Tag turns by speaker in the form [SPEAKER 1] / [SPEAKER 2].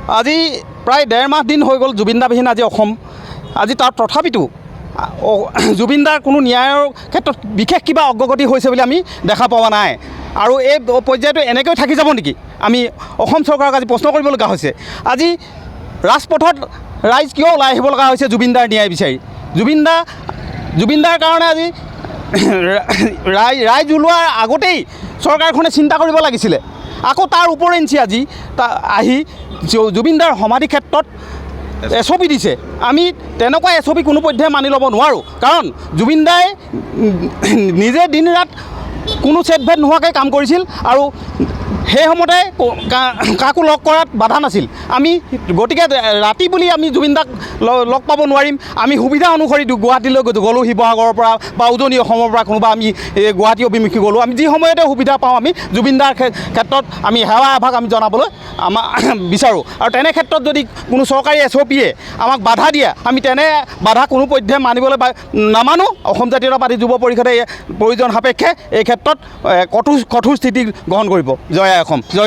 [SPEAKER 1] আজি প্ৰায় 1.5 মাহ দিন হৈ গ'ল জুবিন দাবিহীন আজি অসম। আজি তাৰ তথাপিতো জুবিন দাৰ কোনো ন্যায়ৰ ক্ষেত্ৰত বিশেষ কিবা অগ্ৰগতি হৈছে বুলি আমি দেখা পোৱা নাই। আৰু এই পৰ্যায়টো এনেকৈ থাকি যাব নেকি, আমি অসম চৰকাৰক আজি প্ৰশ্ন কৰিব লগা হৈছে। আজি ৰাজপথত ৰাইজ কিয় ওলাই আহিব লগা হৈছে জুবিন দাৰ ন্যায় বিচাৰি? জুবিন দাৰ কাৰণে আজি ৰাইজ ওলোৱাৰ আগতেই চৰকাৰখনে চিন্তা কৰিব লাগিছিলে। আকৌ তাৰ উপৰিঞ্চি আজি আহি জুবিন দাৰ সমাধি ক্ষেত্ৰত এছঅ'পি দিছে। আমি তেনেকুৱা এছঅ'পি কোনো পধ্যে মানি ল'ব নোৱাৰোঁ। কাৰণ জুবিন দাই নিজে দিন ৰাত কোনো ছেদভেদ নোহোৱাকৈ কাম কৰিছিল আৰু সেই সময়তে কাকো লগ কৰাত বাধা নাছিল। আমি গতিকে ৰাতি বুলি আমি জুবিন দাক লগ পাব নোৱাৰিম। আমি সুবিধা অনুসৰি গুৱাহাটীলৈ গ'লোঁ, শিৱসাগৰৰ পৰা বা উজনি অসমৰ পৰা কোনোবা আমি এই গুৱাহাটী অভিমুখী গ'লোঁ। আমি যি সময়তে সুবিধা পাওঁ, আমি জুবিন দাৰ ক্ষেত্ৰত আমি সেৱা এভাগ আমি জনাবলৈ আমাৰ বিচাৰোঁ। আৰু তেনে ক্ষেত্ৰত যদি কোনো চৰকাৰী এছঅ'পিয়ে আমাক বাধা দিয়ে, আমি তেনে বাধা কোনো পধ্যে মানিবলৈ নামানো। অসম জাতীয়তাবাদী যুৱ পৰিষদে এই প্ৰয়োজন সাপেক্ষে এই ক্ষেত্ৰত কঠোৰ কঠোৰ স্থিতি গ্ৰহণ কৰিব। জয় আই অসম, জয়।